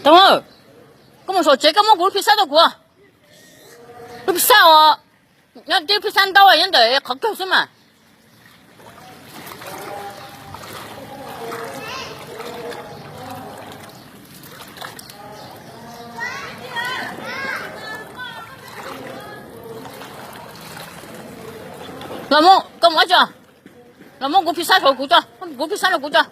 Thoob, koj mus saum tsev koj muab kuv lub phij xab rau kuv. Lub phij xab os, nyob tib phij xab ntau nyob ntawm qhov kawg xwb mas. Los muab, koj mus ua tso. Los muab kuv phij xab rau kuv tso, kuv phij xab rau kuv tso.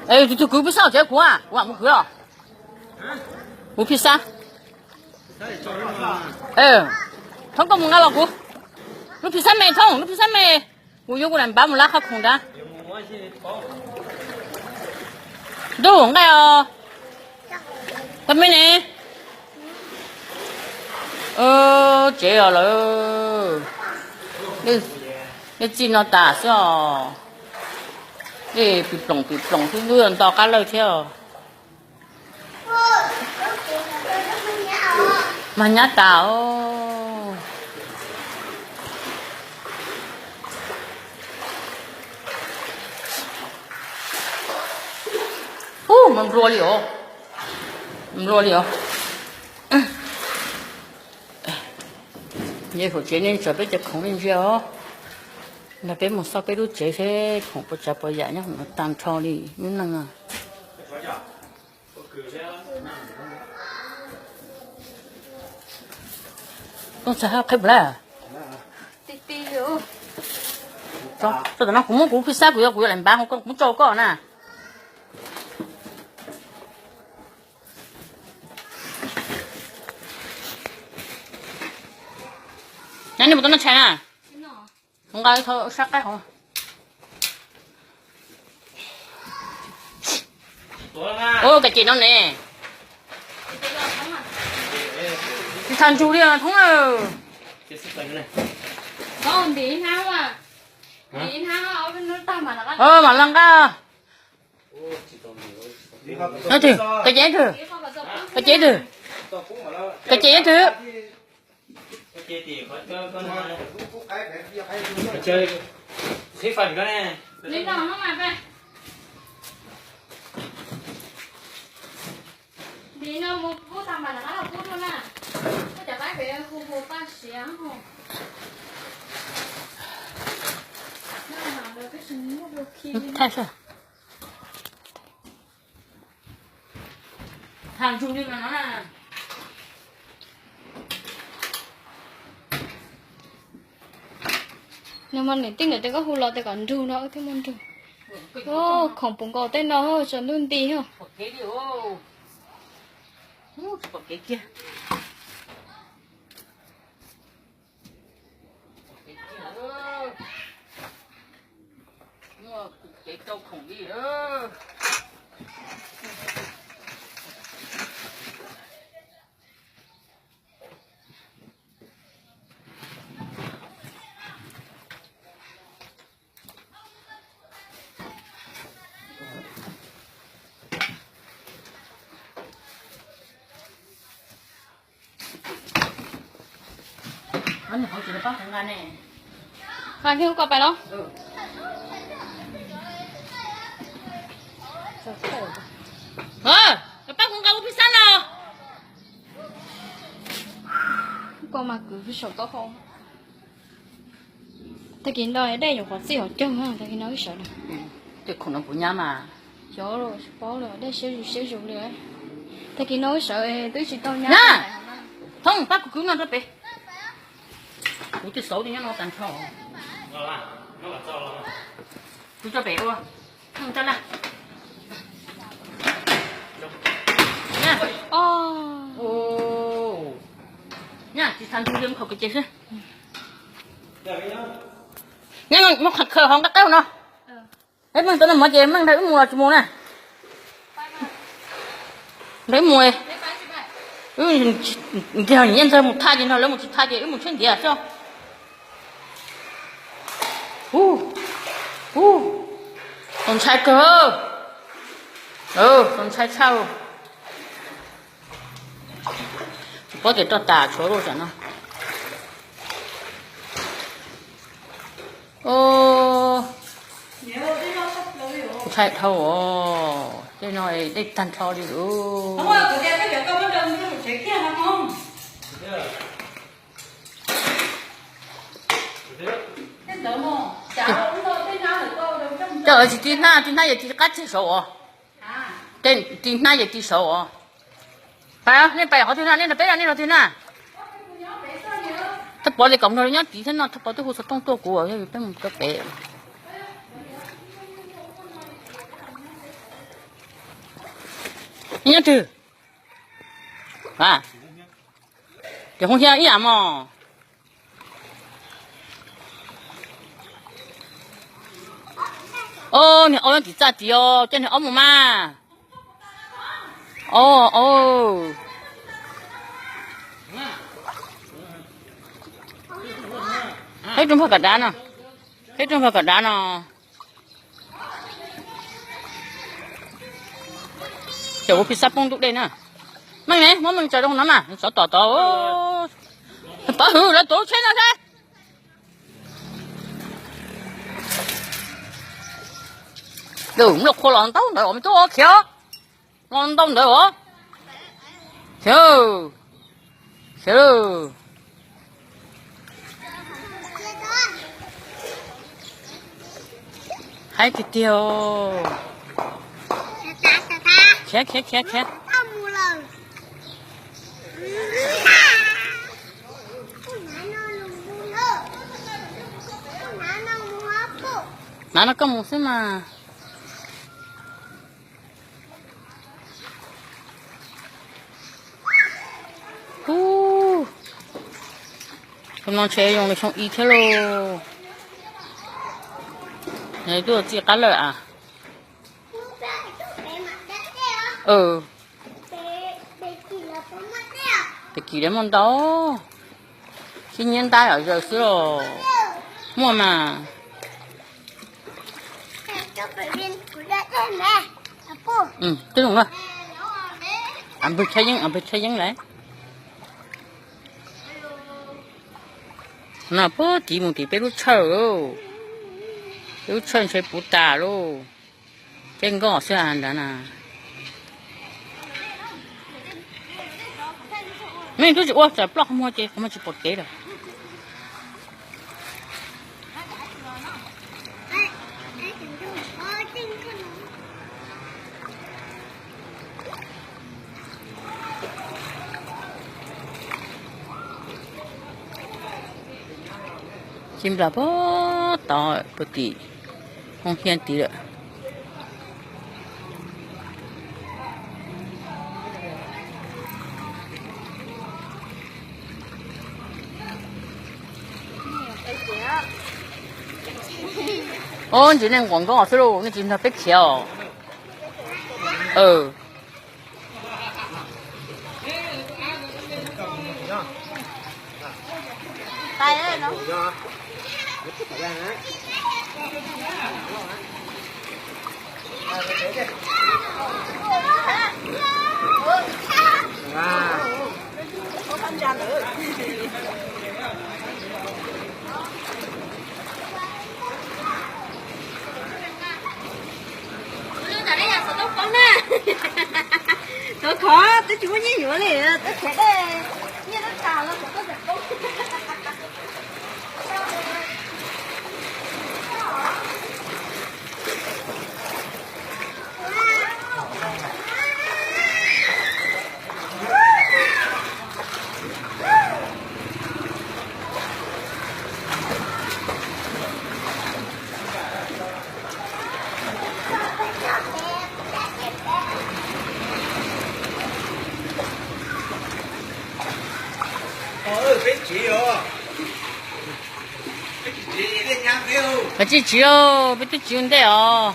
Tus twg kwv phij xab tsev kuv, kuv mam mus kwv os. Kuv phij xab. Thoob, koj mus nqa los kuv. Lub phij xab me, Thoob, lub phij xab me. Kuv yuav kuv daim npav mus lab qhov khoom nrad. Ntuj, nqaij os. Koj me ne? Tsev os lawm. Dej txij no tas xwb os. Dej pim ploom pim ploom xwb, ntub nto qab lawj thiab os. Mas nyab tas os. Ub, mas nplua li os. Nplua li os. Yog hauv tsev nej tso peb cov khoom nej ntsia os. Nrog peb mus xauj peb lub tsev seb khoom puas tsav puas yam nyob hauv no tag nrho li lub neej. Tooj txhais hab qhib lawm. Tso, tso tom no kuv muab kuv phij xab kuv yuav, kuv yuav daim npav kuv muab tso koj na. Nyab, nej mus tom no tshais na. Nqa ib thau sab qaib hauv. Ua, kab ces no ne. Tsis txhaj ntsug li Thoob. Mam los nqa. Kab ces twg? Kab ces twg? Thaij seb. Txhaj ntsug li no na. Nws mas niam tij ntawm tej koj hu los tej kom nrug no wb thiaj muaj nrug. Khoom puv nkaus tej no tsaus ntuj nti os. Muaj kev rau khoom li. Nqa kiag koj pais los. Pab kuv nqa lub phij xab no. Koj mas kwv saum taub hau. Tag kis no dej nyuam qhuav txij hauv caug, tag kis no wb sawv na. Tej khoom no puas nyab mas. Xyov los tsis paub li, dej siab zus siab zus li. Tag kis no wb sawv twb tsis tau nyab. Thoob, pab kuv kwv no rau pem. Kuv tej xauv tej nyob no tag nrho. Kuv tso pem ua. Thoob, tso na. Nyab, tsis txhaj ntsug li, mus khaws kev ces xwb. Nyab, mus khaws hauv nqaj qab no. Peb meej tau noj mov ces meej, nrog wb mus los tsis mus na? Nrog wb mus. Wb nrog niam ntxawg mus thaj ces nrog lawv mus, tsis thaj ces wb mus tshaib ntiav xwb. Ub, ub, txaus ntshai kawg. Txaus ntshai tshaj. Pob ces roj tas tshuav lub tam no. Ntshai dhau os, tej no dej tag nrho li lawm. Coj tsis ti hnab, ti hnab yog ti qab tseg saud os. Ti hnab yog ti saud os. Pais, nej pais qhov twg na, nej nrog peb na, nej nrog twg na? Thaj Pov li kom nrog nyob tid thiab no, Thaj Pov twb hu xov tooj tuaj kuv, yog peb mus rau pem. Nej nyob twg? Ces Hoob Hiab ib yam mog. Niag aub nyob tim txaj tid os, coj niag aub mus mas. Os, qheb rau npawg kom dav no, qheb rau npawg kom dav no. Cov ua pis xab poob ntug dej na. Meej ne, muab meej tso rau no mas, tsov tom tod. Pov hwm lawv tuav lub tsheb no seb. Lub qhua los ntau ntawd os, me tub, khiav. Los ntau ntawd os. Khiav, khiav lawm. Haib tiag tiag. Khiav, khiav, khiav, khiav. Hnav no koj mus xwb mas. Ub, xyoo no ntshe zoo li xyoo ib thiab lauj. Nws twb txij qab lawm a. Pem kim lawv muaj ntau, sib nyiab ntab yom, zaws xwb los muaj mas. Twb zoo na. Npawg Tshaj Yeeb, npawg Tshaj Yeeb lawm. No puag tid mus tim peb lub tshawj lauj. Peb lub tshawj ntshe puv tas lauj. Peb nkoj xwb ntawd na. Mej twb tsis ua, tsam ploj qhov muag ces qhov muag tsis pom kev lawm. Tsis nplas puag tod puag tim Hoob Hiab tid lawm. Ob, ntsis nej nquam nkoj xwb lauj, nej tsis nrog peb khiav os. Thov khov, twb tsis muaj nyiaj yuav li, twb khiav dej, nyiaj twb tas los xov tooj tseem poob. Peb tsis tsiv, peb twb tsiv ntej os.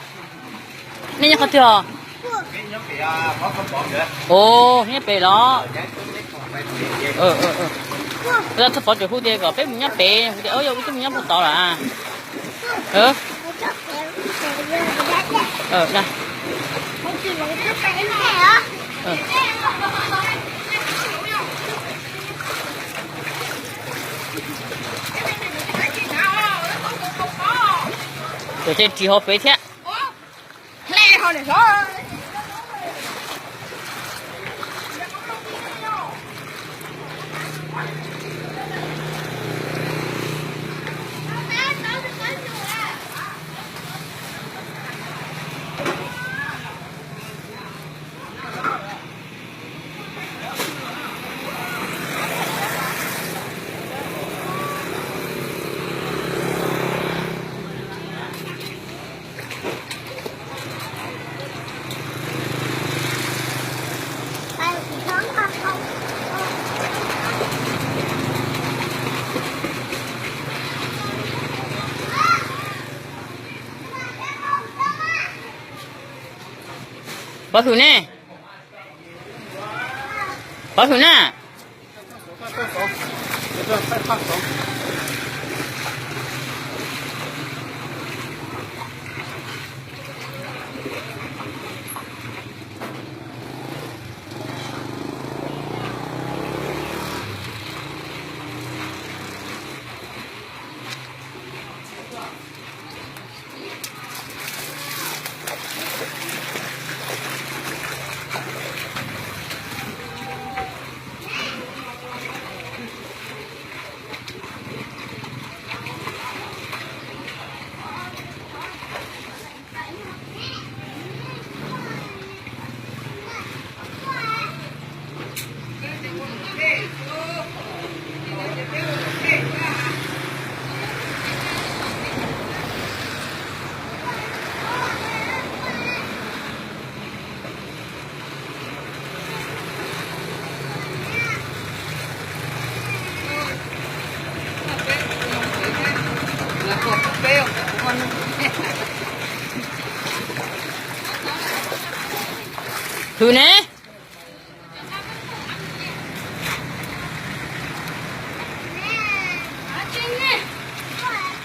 Nej nyob qhov twg os? Os, nyob pem los. Thaj Pov tseem hu tias kom peb mus nyob pem, kuv tias yog peb twb mus nyob puag tod lawm. Cov tsev ris hauv pem thiab. Pov thum ne, pov thum na. Thum ne.